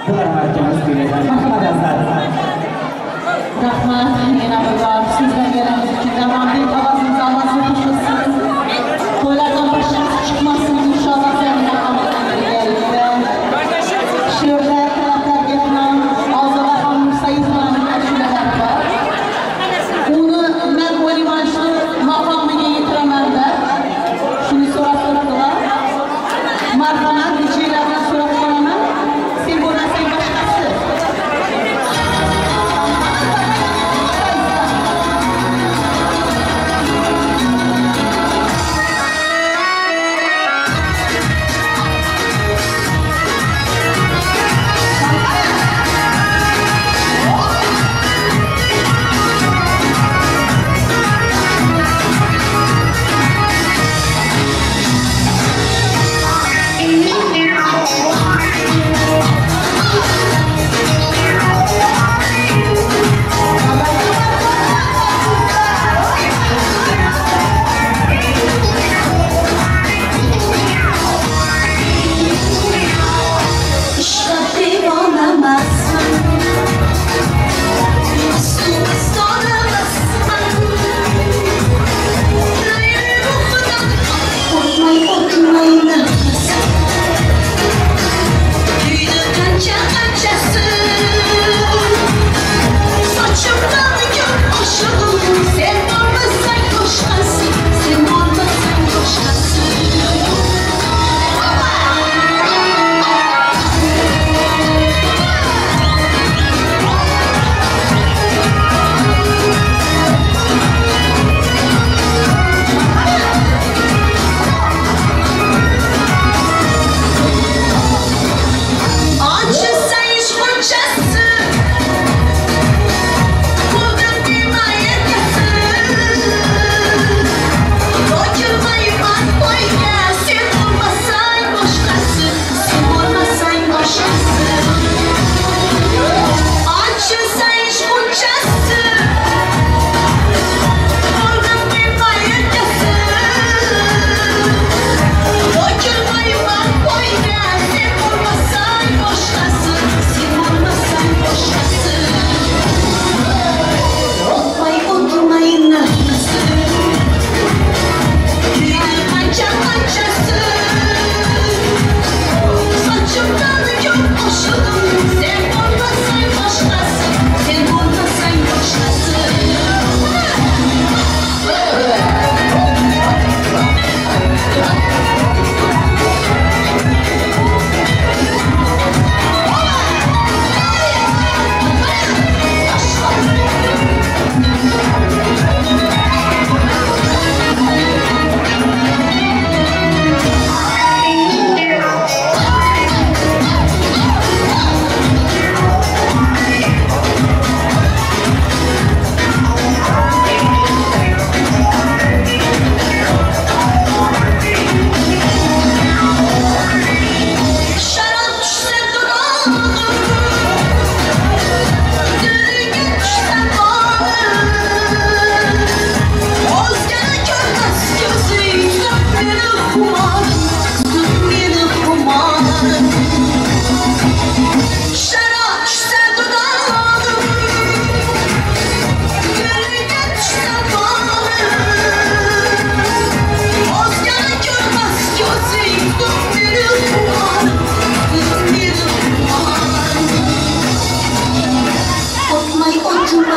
Diloram akamiz kuylaydi. Marhamat azizlar. Rahmat, yana bir bor so'zlaringiz uchun davomli ovozimiz ovozga qo'shilsin. To'ylardan boshimiz chiqmasin inshaalloh sizlar bilan birgalikda. She'rlar talablarga bilan Ozoda xonim Saidovaning ashulalari bor. Uni men o'ylayman shu maqomiga yetiraman-da. Shuni so'rab turibdilar. Marhamat, nechalardan so'rab qolaman. Sen bo'lmasang boshqasi.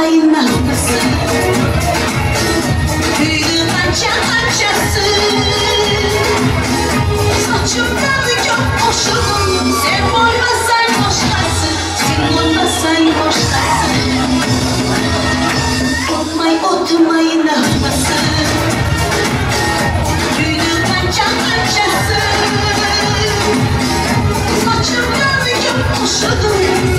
o'tmay nafasi. Kuydi qancha qanchasi. Sochimdan ko'p qo'shig'im, sen bo'lmasang boshqasi, sen bo'lmasang boshqasi. O'tmay o'tmay nafasi. Kuydi qancha qanchasi. Sochimdan ko'p qo'shig'im,